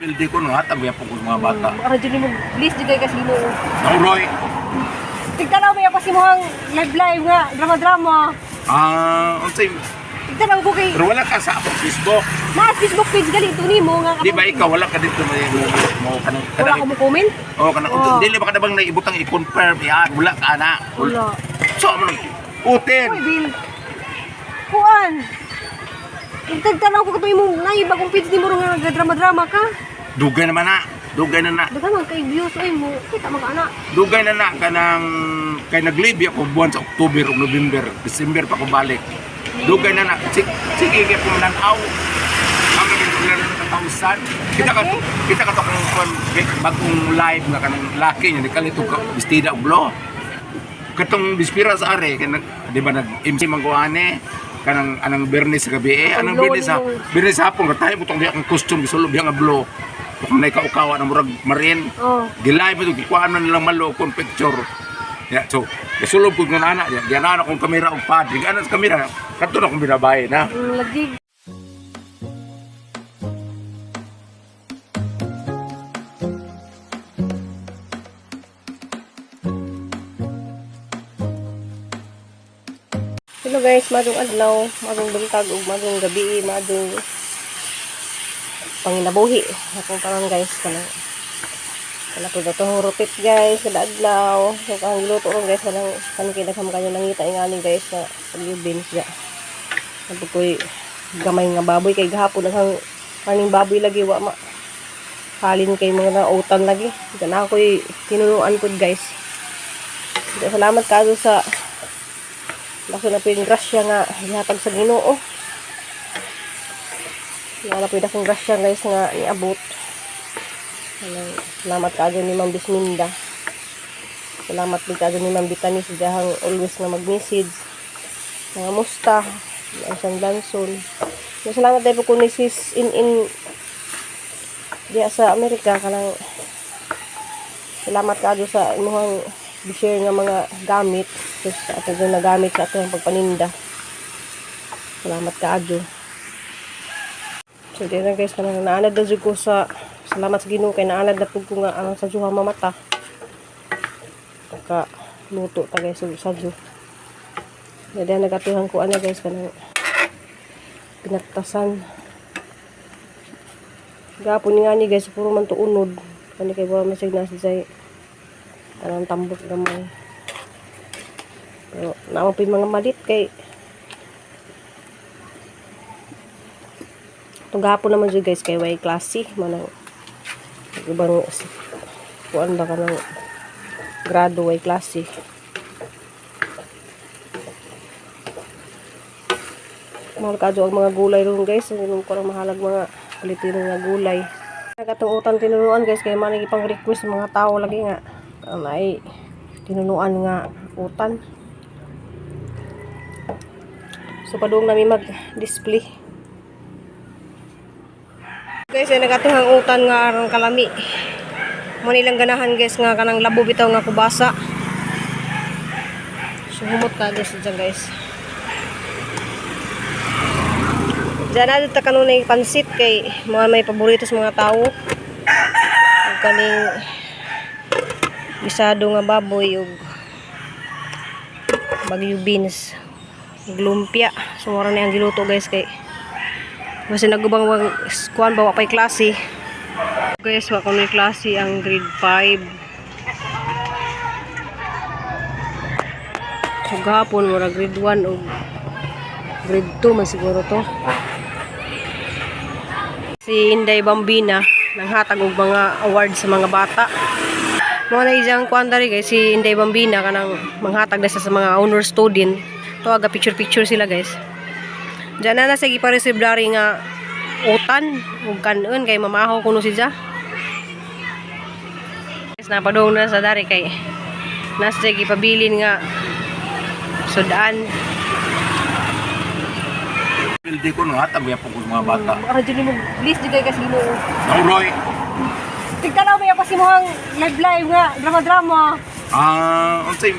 Pildi ko no hatag yapon ko sa mga bata. Radyo ni mo, please di kay kasi Ginoo. Nauroy. Tigtanaw ba pa si muhang live live nga drama drama. Ah, unsay Tigtanaw ko kay pero wala ka sa akong Facebook. na Facebook page gali ito nimo nga. Di ba ikaw wala ka dito may mo mo kanang Wala ko mo comment? Oh, kanang Oh. dili ba ka na bang naibutang i-confirm yan? Wala ka ana. Wala. So mo utin. Uy, Bill. Kuan. Tigtanaw ko kato imong nay bagong page nimo ro nga drama drama ka. Dugay naman na. Dugay na na. Daghan man kay views oy mo. Kita man ka ana. Dugay na na kanang kay naglibya ko buwan sa October ug November, December pa ko balik. Dugay na na. Sige, sige kay kung nanaw. Ang naging ka thousand. Kita ka to kung kung bagong live nga kanang laki niya ni kalito ka bestida og blo. Katong bispira sa are kay nag, di ba nag MC man ko ane kanang anang Bernes sa gabi eh anang Ang Bernes sa low. Bernes sa hapon katayo butong diya akong costume gisulob diya nga blo. Kung nay kaukawa na murag marin. Oh. Gilay mo to, gikuhaan man nilang malo kung picture. Ya, so, gisulob ko ng anak niya. Gianaan akong kamera og pad. Gianaan sa kamera. Kadto na akong binabay na. Lagi. Hello guys, madung adlaw, madung buntag ug madung gabi, madung panginabuhi. Akong karon guys kanang wala ko dato rupit guys kada adlaw. So ang giluto ron guys kanang kanang kay daghang kayo nangita ingani guys na pag beans ga. Sabi ko'y gamay nga baboy kay gahapon daghang kaning baboy lagi wa ma halin kay mga nautan lagi. Diyan ako'y tinunuan ko guys. Salamat kayo sa Lako na po yung grasya nga gihatag sa Ginoo. Wala po yung dakong grasya guys nga niabot. Anong, salamat kayo ni Ma'am Bisminda. Salamat din kayo ni Ma'am Bitanis dahang always na mag-message. Mga musta. Ang siyang danson. Salamat din po ko ni Sis in diya sa Amerika kanang salamat kayo sa imuhang share nga mga gamit so, sa ato yung nagamit sa atong pagpaninda. Salamat kaadyo. So di na guys kanang naanad na jud ko sa salamat sa Ginoo kay naanad na pud ko nga ang sa juha mamata. Ka luto ta guys og sadyo. Dali nagatuhan ko ana guys kanang pinagtasan. Gapon nga ni guys puro man to unod. Kani kay wala man siya nasa say kanang tambok gamay. Pero naamo pa yung mga malit kay itong gahapon naman dyan guys kay way klase manang ibang kuan ba kanang grado way klase. Mahal ka ang mga gulay ron guys. Ang ko lang mahalag mga Pilipino nga gulay. Katong utang tinunuan guys kay man ipang request sa mga tao lagi nga ay tinunuan nga utan. So padung nami mag-display. Guys, ay nagatuhang utan nga aron kalami. Mo nilang ganahan guys nga kanang labo bitaw nga kubasa. So humot ka guys dyan guys. Diyan na dito kanunay pansit kay mga may paborito sa mga tao. Ug kaning gisado nga baboy ug bagyo beans ug lumpia. So mura na ang giluto guys kay kasi nagubang wang kuan ba wa pay klase. Guys, wa kunoy klase ang grade 5. So gahapon mura grade 1 ug grade 2 man siguro to. Si Inday Bambina nanghatag og mga award sa mga bata. Mo na isang kuan diri guys si Inday Bambina kanang manghatag na siya sa mga honor student. To aga picture picture sila guys. Diyan na na sige pa-receive dari nga utan ug kanon kay mamaho kuno siya. Guys, napadung na sa dari kay nasa sige pabilin nga sudan. Pildi ko no hatag yapon ko sa mga bata. Radyo ni mo, please di kay kasi Ginoo. Nauroy. Tigtanaw ba pa si muhang live live nga drama drama. Ah, unsay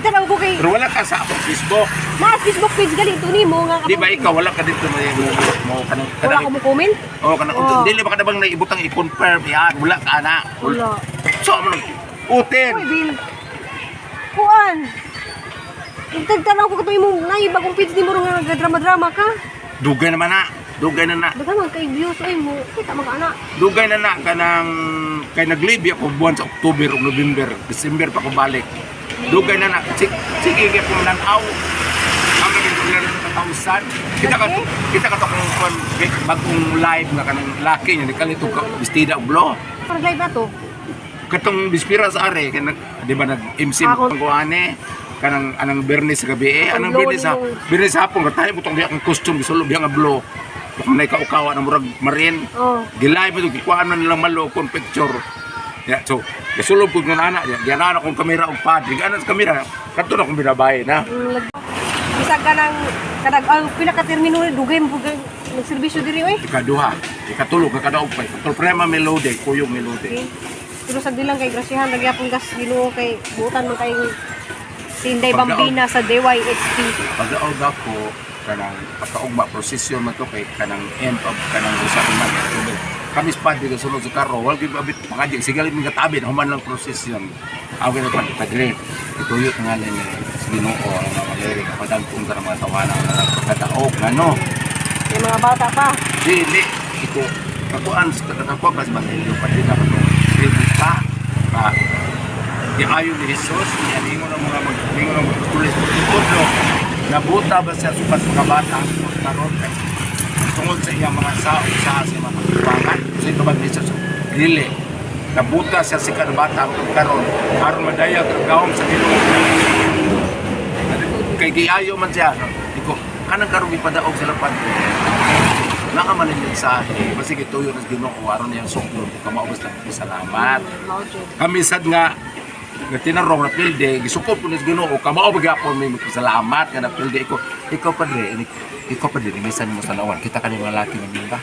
Tanaw ko kay Pero wala ka sa akong Facebook. na Facebook page galing to nimo nga Di ba ikaw wala ka dito may mo mo kanang Wala kanang ko mo comment. Oh, kanang Oh. dili ba ka na bang naibutang i-confirm yan? Wala ka na. Wala. So mo nang utin. Uy, Bill. Kuan. Tagtanaw ko katong imong nay bagong page nimo nga nagadrama-drama ka. Dugay naman na. Dugay na na. Daghan man kay views oy mo. Kita man ka ana. Dugay na na kanang kay nag-leave ako buwan sa October ug November, December pa ko balik. Dugay na na. Sige kay kung nanaw. Ang naging 1,000. Kita ka to kung kung bagong live nga kanang laki niya ni kalito ka bestida og blo. Parang live na to. Katong bispira sa are kay nag di ba nag MC Ako- ko ane kanang anang Bernes sa gabi eh anang Ang Bernes sa low. Bernes sa hapon katayo butong di akong costume gisulo biya nga blo. Baka na kaukawa na murag marin. Oh. Gilay mo to gikuan man nilang malo kon picture. Ya, so gisulob ko ng ana, giana akong kamera og pad. Giana sa kamera, kadto na akong binabay na. Bisag ka ng kanag ang pinaka-termino ni dugay mo pud nagserbisyo diri oy. Ikaduha, ikatulo, kakadaog pa. Ikatulo, prema melody, kuyog melody. Okay. Pero sa dilang kay grasyahan nagyapon gas Ginoo kay buutan man kay si Inday Bambina sa DYHP. Pagdaog ako, kanang pagkaugma, prosesyon man to kay kanang end of kanang usa ka man. Kami sa padre kasunod sa karo, wala gyud abit makadya, sige lang mga tabi, human lang prosesyon. Ako na padre, padre, ituyo nga ni sa Ginoo ang mga maleri, kapadagkong ka ng mga tawanan, nga pagkadaog, ano. May mga bata pa. Dili, iko, kakuan, kakuan pa sa Basilio, padre na kato, dili ka, ka, di ayon ni Jesus, niya ningon ang mga magningon ang mga tulis, tutudlo, nabuta ba siya sukat mga bata, ang karon kay tungod sa iyang mga sao sa sa mga pagbangan, sa ito ba ni Jesus, dili, nabuta siya sikat bata ang karon, aron madayag ang gawom sa Ginoo. Kay giayo man siya, no? Iko, kanang karon gipadaog sila padre. Naa man ang mensahe, basi gituyo ng Ginoo aron niyang suklon kung maubos lang salamat. Mao jud. Kami sad nga nga tinarong na pilde, gisukop ko ni Ginoo, kamao gyapon may magpasalamat nga napilde iko. Ikaw padre, ikaw padre, minsan mo sa lawan, kita ka ni mga laki ng ba?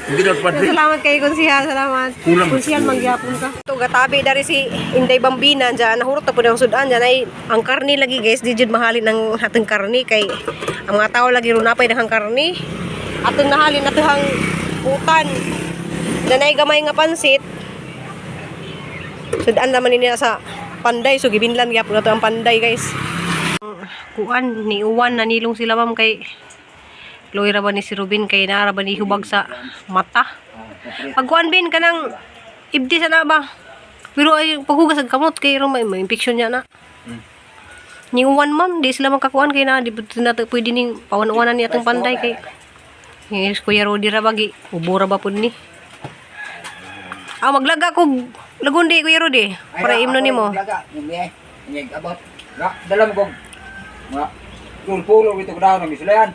Hindi daw padre. Salamat kay Konsihal, salamat. Kulang. Konsihal magyapon ka. To gatabi dari si Inday Bambina diyan, nahurot na pud ang sudan diyan ay ang karni lagi guys, di jud mahalin ang atong karni kay ang mga tao lagi runapay ang karni. Atong nahalin atohang utan. Danay gamay nga pansit. Sudan naman nila sa panday, so gibinlan gyapon nato ang panday guys. Kuan ni uwan nanilong sila ma'am kay Loy ra ba ni si Ruben kay naara ba ni hubag sa mata. Pagkuan bin kanang ibdi sa na ba. Pero ay paghugas ang kamot kay ro may infection niya na. Ni uwan ma'am, di sila makakuan kay na di na pwede ning pawan-uwanan ni atong panday kay Yes, Kuya Rodi ra bagi, ubo ra ba pud ni. Ah, maglaga ko lagundi Kuya Rodi para imno nimo. Laga, yung yung abot. Ra, dala mo kong mga tulpulo ito ko daw ng isulayan.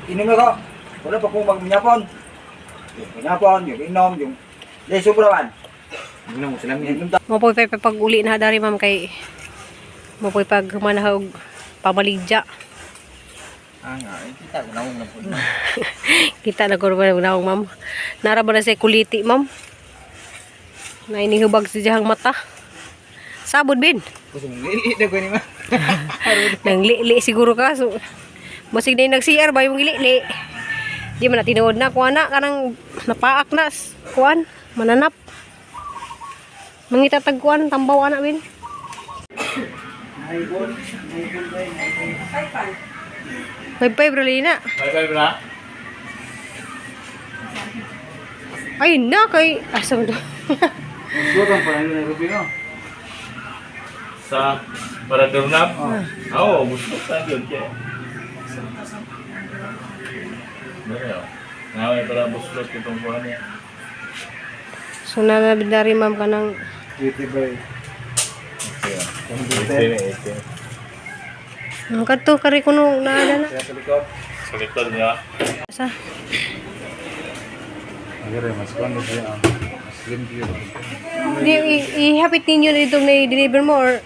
Inom na ko. Wala pa kong magminyapon. Yung minyapon, yung inom, yung Dahil sobra man. Inom mo sila. Inom ta. Mapoy pa pag uli na dari ma'am kay mapoy pag humanahog pamaligya. Ah nga, eh, kita ko naong na po. Kita na ko ba naong ma'am. Nara ba na siya kuliti ma'am? Na inihubag si diyang mata. Sabod bin. Gusto mong lili na ko ni ma. Nang li siguro ka. So, masig na yung nag-CR ba yung li Di man na tinuod na. Kuha na, kanang napaak na. Kuan, mananap. Mangitatag kuan, tambaw ana bin. 5-5 Rolina. Bye bye bra. Ay na kay asa mo to? Sudan pa na Rubino. Sa Paradornap? Oo, oh, gusto sa yun. Kaya. Ano Naway para buslot itong kuha niya. So nanabidari ma'am kanang Duty boy. Okay. 18, 18. ang kadto kari kuno naada na. Sa likod. Sa likod niya. Sa Agre mas kuno siya. Mas limpyo. di ihapit ninyo na itong na-deliver mo or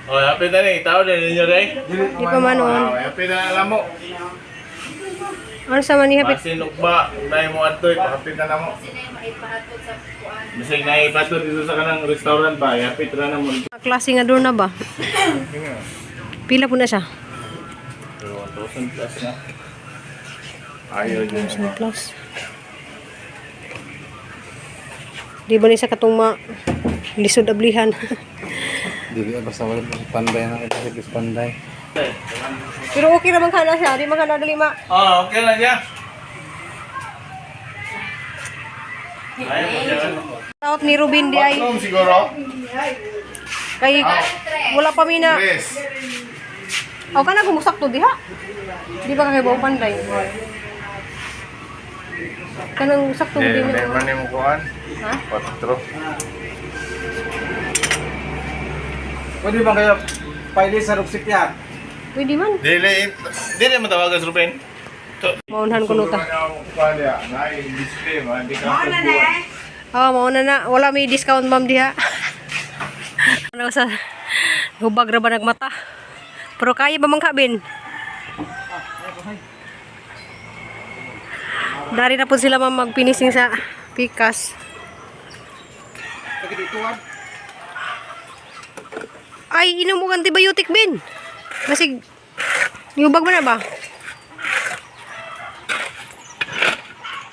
Oh, happy na ni. Tao na ninyo rin. di pa man on. Oh, happy na alam mo. Ano sa man hapit? Basin ugma, nay mo adtoy, pakapit na namo. Bisag na ipatod dito sa kanang restaurant ba, hapit ra na mo. Klase nga doon na ba? Pila po na siya? Pero 1,000 plus na. Ayaw yun. 1,000 plus. Di ba ni sa katong ma lisod ablihan? Dili basta wala panday na kasi panday. Pero okay naman kana siya, di man kana dali ma. Ah, okay lang niya. Ayaw mo dyan. Out ni Ruben di ay Bathroom siguro? kay wala pa mi na. Yes. Aw kana gumusak to diha. Di ba kay bawo panday? Kanang sakto Hindi, din hindi na. man yung kuhan. Ha? Patro. Pwede ba kayo paili sa Rugsipya? Pwede man. Dili, dili mo tawagan sa Ruben. Maunhan ko nuta. display man, di ka pagbuwan. Ah, mauna na. Wala may discount ma'am diha. Ano sa hubag ra ba nagmata? Pero kaya ba mang kabin? Dari na po sila ma'am magpinising sa pikas. Ay, inom og antibiotic bin. Basig hubag mo na ba?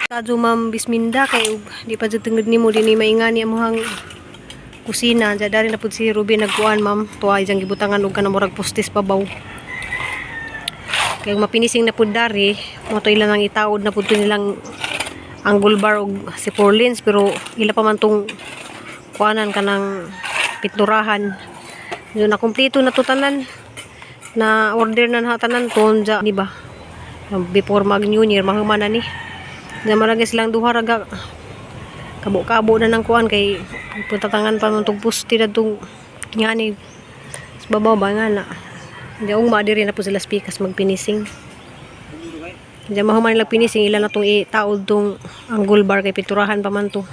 Kadyo ma'am Bisminda kay di pa jud tungod nimo dinhi maingani amuhang kusina. Diya dari na pud si Ruby nagkuan ma'am. Tuwa diyang gibutangan og kanang murag postes babaw. Kay mapinising na pud dari, mo to ilang ang itaod na pud to nilang angle bar og si four lanes pero ila pa man tong kuanan kanang piturahan. Yun na kumpleto na to tanan na order na na tanan to dya, di ba? Before mag New Year mahuman na ni. Diyan malagi silang duha raga kabo-kabo na ng kuan kay putatangan pa man tong poste na tong ngani sa babaw ba nga na. Diyan ugma diri na po sila speakers magpinising. Diyan mahuman nila pinising ila na tong itaod tong angle bar kay piturahan pa man to.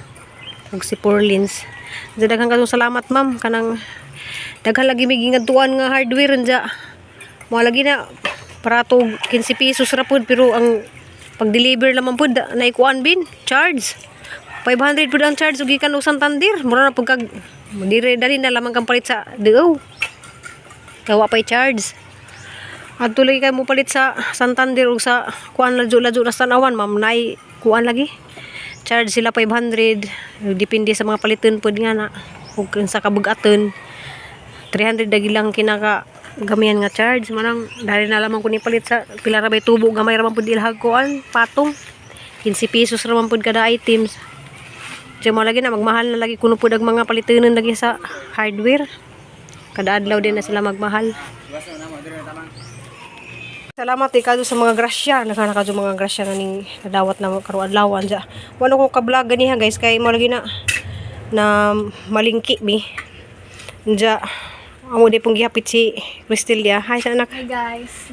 Ug si Porlins. Diyan daghan katong salamat ma'am kanang daghan lagi may gingadtuan nga hardware diya. Mo lagi na para to 15 pesos ra pud pero ang pag-deliver lamang pud naikuan bin charge. 500 pud ang charge ug gikan og Santander. Mura na pud kag dire dali na lamang kang palit sa DO. Kay wa pay charge. Adto lagi kay mo palit sa Santander ug sa kuan ladyo-ladyo na sa Tanawan, ma'am nay kuan lagi. Charge sila 500 depende sa mga paliton pud nga na ug sa kabug-aton. 300 dagi lang kinaka gamayan nga charge manang dali na lamang ko ni palit sa pila ra bay tubo gamay ra man pud ilahag kuan patong 15 pesos ra man pud kada items. Diyan mo lagi na magmahal na lagi kuno pud ang mga palitunon lagi sa hardware. Kada adlaw din na sila magmahal. Salamat eh kadto sa mga grasya, nagana kadto mga grasya na ning nadawat na karon adlaw anja. Wala ko ka-vlog ganiha guys kay mo lagi na na malingki mi. Anja amo di pong gihapit si Cristelia. Hi sa anak. Hi guys.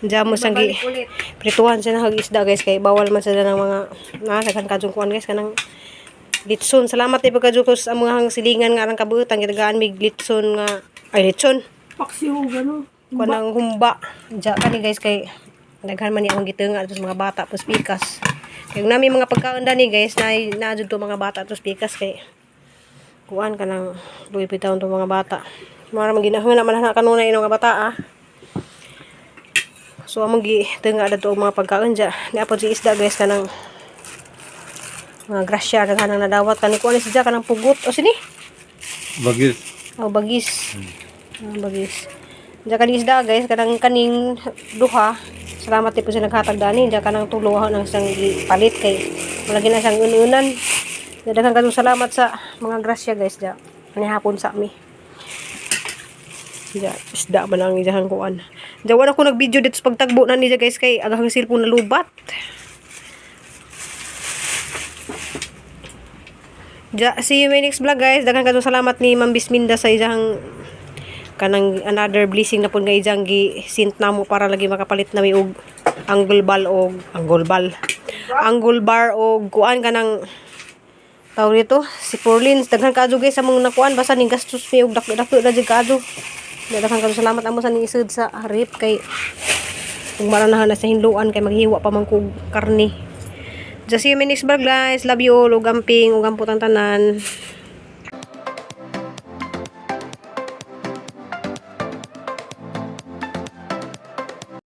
Anja mo sang gi Babalik ulit. prituhan siya na isda guys kay bawal man sila ng mga na daghan kadtong kuan guys kanang litson. Salamat eh pagkadyo ko sa mga silingan nga arang kabutan gitagaan mig litson nga ay litson. Paksiw gano. Kuan ang humba. Diya kani guys kay daghan man ni akong gitanga ato sa mga bata pus pikas. Kay nami mga pagkaon dani guys na na jud to mga bata ato sa pikas kay kuan kanang Louis Vuitton to mga bata. Mara man ginahuna man na kanunay ini mga bata ah. So among gitanga adto og mga pagkaon diya. Niapod si isda guys kanang mga grasya daghan ang nadawat kani kuan ni siya kanang pugot o sini. Bagis. Oh, bagis. Ah, bagis. Diyan kaning isda guys, kanang kaning duha. Salamat po sa naghatag dani. Diyan kanang tulo ng isang palit kay malagi na siyang ununan. Daghan kadtong salamat sa mga grasya guys diya. Ani hapon sa ami. Diya, isda man ang iyahan kuan. Diya wala ko nag-video dito sa pagtagbo na niya guys kay agahang cellphone na lubat. Ja, see you in my next vlog guys. Daghan kadtong salamat ni Ma'am Bisminda sa iyang kanang another blessing na pud nga iyang gi sent namo para lagi makapalit nami og angle ball og angle ball. Angle bar og kuan kanang tawag nito si Porlins. Daghan kaadyo guys sa mong nakuan basta ning gastos mi og dako-dako na jud kaadyo. Daghan kadyo salamat amo sa ning isod sa rip kay Kung maranahan na sa hinluan kay maghiwa pa man kog karne. Just see you in my next vlog, guys. Love you all. Ug amping, ug amputang tanan.